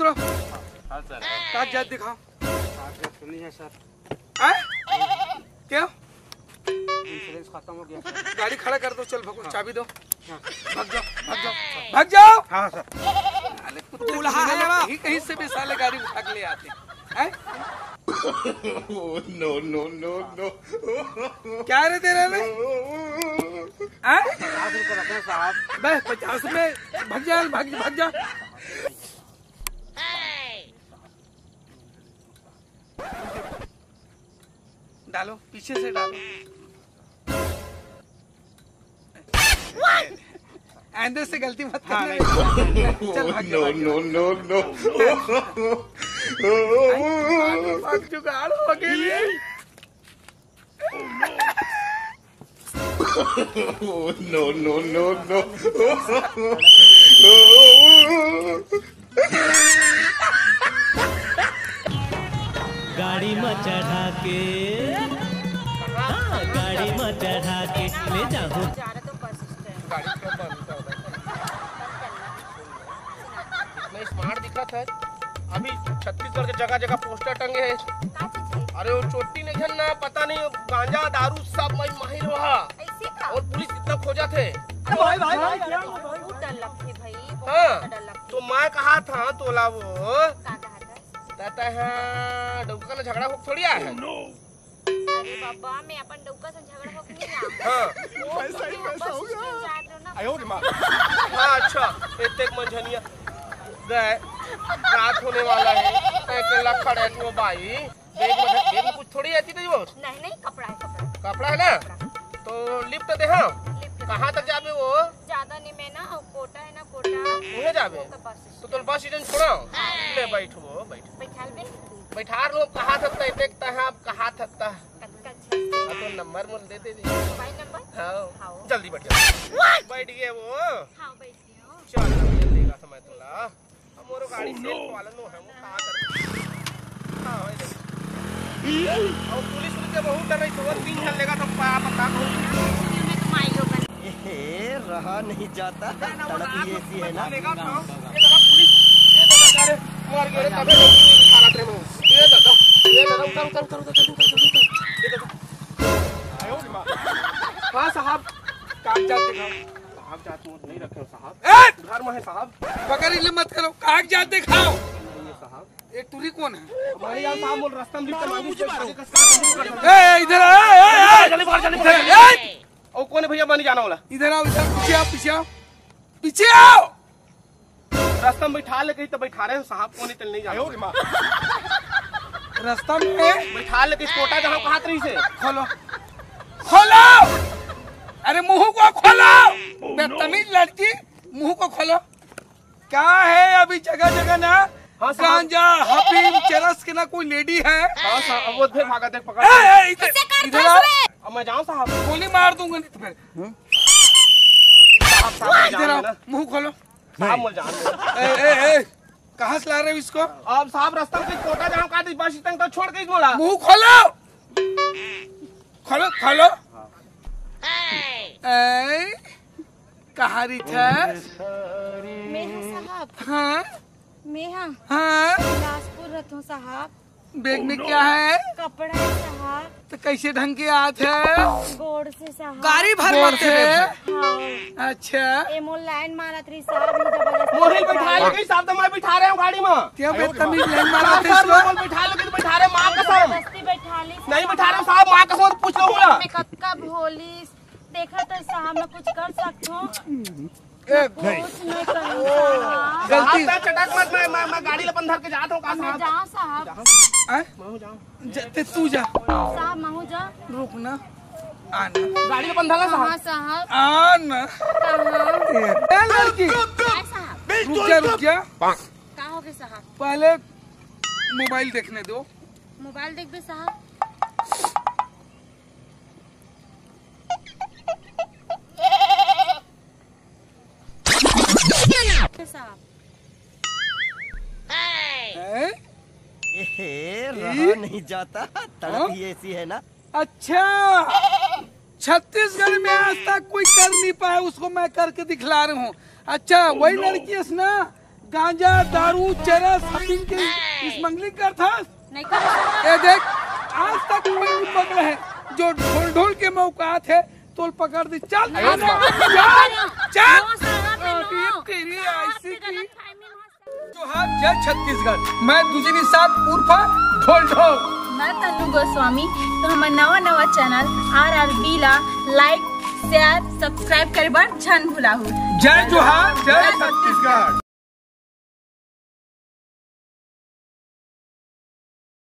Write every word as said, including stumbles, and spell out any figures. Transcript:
हाँ सर। कागजात दिखाओ। कागजात तो नहीं है सर। हैं? क्या? इंश्योरेंस खत्म हो गया सर। गाड़ी खड़ा कर दो, चल भगो, चाबी दो। हाँ। भाग जाओ, भाग जाओ, भाग जाओ। हाँ सर। साले कुत्ते दूल्हा है ना। कहीं कहीं से भी साले गाड़ी उठा के ले आते हैं। No, no, no, no। क्या रे तेरा रे? हैं? पचास रुपये रखे साहब। बस पचास में भाग जा, भाग, भाग जा। डालो, पीछे से डालो। आइंदा से गलती मत करना। चल, भाग जा, भाग जा। No, no, no, no। भाग, जुगाड़ हो गई। No, no, no, no। गाड़ी में चढ़ा के, हाँ, गाड़ी में चढ़ा के ले जाहूँ। जा रहे तो बस स्टैंड। गाड़ी क्यों बंद कर रहे हैं? इतना स्मार्ट दिखत है। अभी छत्तीसगढ़ के जगह जगह पोस्टर टंगे हैं। अरे वो चोट्टी नहीं है ना, पता नहीं, गांजा दारू सब मैं माहिर रहा। और पुलिस कितना खोजा थे। भाई, भाई, भाई, बहुत डर लगथे भाई, बहुत हाँ, डर लगथे। तो मैं कहा था तोला वो। का कहा था? कहता है डौका ना झगड़ा हो थोड़ी आया है। अरे बाबा, मैं अपन डौका से झगड़ा होके नहीं आया। हाँ। वो पैसा ही पैसा हो गया। आयो रे माँ। हाँ, अच्छा, इतने मंझनिया गए, रात होने वाला है, तय के लखड़े तू भाई, बैग में, बैग में कुछ थोड़ी रहती थी वो। नहीं, नहीं, कपड़ा है, कपड़ा। कपड़ा है ना? तो लिफ्ट दे, हाँ। लिफ्ट दे। कहाँ तक जाबे वो? ज्यादा नहीं, मैं ना, कोटा है ना, कोटा। उहे जाबे? तो बस तो तोर बस स्टैंड छोड़ा। ले बैठ वो, बैठ। बैठा ले। बैठार लो, कहा थकता है, देखता है आप, कहा थकता है। अच्छा, अच्छा। हाँ, तो नंबर मोल दे दे। Mobile number? हाँ। हाँ। जल्दी बैठ जा। बैठ गए वो। हाँ, बैठ गए हो। चल, अब ये लेगा समय तोला। हम मोरो गाड़ी से वाला नो है, वो कहा कर। हाँ, भाई, देख। और पुलिस उनके बहुत डर रही, तो वो तीन जन लेगा तो पा-, पता नहीं। मैं तो माइलो कर। ए, रहा नहीं जाता, तड़प ही ऐसी है ना। ये दादा पुलिस, ये दादा सारे मार के तबे लोग थाना ट्रेन में। ये दादा, ये दादा, उतर, उतर, उतर, उतर, जल्दी उतर, जल्दी उतर। ये दादा। हाँ साहब, कागजात दिखाओ। कागजात मोर नहीं रखे हो साहब। ए! घर में है साहब। बकरी ले मत करो, कागजात दिखाओ। नहीं है साहब। ये टूरी कौन है? हमारे यहाँ साहब बोल रास्ता में लिफ्ट मांगी, इसको आगे का साहब। ए, इधर आ, ए, ए, ए! जल्दी पकड़, जल्दी पकड़। ए! ओ, कौन है भैया, बनी जाना वाला? इधर आओ, इधर, पीछे आओ, पीछे आओ, पीछे आओ। रास्ता में बैठा ले कहीं तो बैठा रहे हैं साहब, कौन है, चल नहीं जाना। रास्ता में बैठा ले कहीं, कोटा जहाँ कहा रही से। खोलो, खोलो, अरे मुंह को खोलो, बदतमीज लड़की, मुंह को खोलो। क्या है अभी जगह जगह ना, हाँ, साहब। गांजा, हफीम, चरस के ना कोई लेडी है। हाँ, साहब, वो फिर भागा, देख, पकड़। ए, ए, इधर, इधर आओ। अब मैं जाऊँ, साहब? गोली मार दूंगा नहीं तो फिर। साहब, साहब, मैं इधर जाऊँ आओ, ना। मुंह खोलो। साहब, मैं जाऊँ। ए, ए, ए, कहाँ से ला रहे हो इसको? अब साहब, रास्ता में कोटा जहाँ काट, बस स्टैंड तक छोड़ के बोला। मुंह खोलो, खोलो, खोलो। ए, कहाँ रही था? मैं हूँ साहब। हाँ? मैं हाँ। हाँ? बिलासपुर रहता हूँ साहब। बैग में क्या है? कपड़ा है साहब। तो कैसे ढंग के आत है? गोड़ से साहब। गाड़ी भर गोड़ मारते से? हैं। हाँ। अच्छा। ए मोर लाइन मारत रही साहब, ये जबरदस्ती मोहिल बैठा ले गई साहब, तो मैं बैठा रहे हूँ गाड़ी में। क्या बदतमीज लाइन मारत है साहब, इसको? मोहिल बैठा ले, बैठा रहे, माँ कसम। जबरदस्ती बैठा ली नहीं बैठा रहे साहब, माँ कसम, पूछ लो बोला। मैं कब कब होली देखा तो साहब, मैं कुछ कर सकता हूँ? ए, कुछ नहीं करूँ साहब। गलती। साहब, मैं चटक मत, मैं, मैं, मैं गाड़ी ला बंद धर के जात हूँ, का मैं साहब? जाओ साहब। हैं? महू जाओ। ज-, ते तू जा। साहब, महू जा। रुक ना। आना। गाड़ी ला बंद धर साहब। कहाँ साहब? आना। कहाँ? ए, ए, लड़की। काय साहब? रुक जा, रुक जा। का हो गया साहब? पहले मोबाइल देखने दो। मोबाइल देखबे साहब। साहब। हैं? एहे, रहा नहीं जाता, तड़प हाँ? ही ऐसी है ना। अच्छा, छत्तीसगढ़ में आज तक कोई कर नहीं पाया, उसको मैं करके दिखला रहा हूँ। अच्छा, वही लड़की है ना, गांजा, दारू, चरस, अफीम के स्मगलिंग करथस? नहीं कर। ये देख, आज तक कोई नहीं पकड़ा है। जो ढोल ढोल के मौका थे, तोल पकड़ दे। चल, चल, चल। तेरी ऐसी की। जोहार, जय छत्तीसगढ़। मैं दुजनी साहब उर्फ ढोल ढोल। मैं तन्नू गोस्वामी। तो हमर नवा नवा चैनल आर आर बी ला लाइक, शेयर, सब्सक्राइब करे बर झन भुलाहू। जय जोहार, जय छत्तीसगढ़।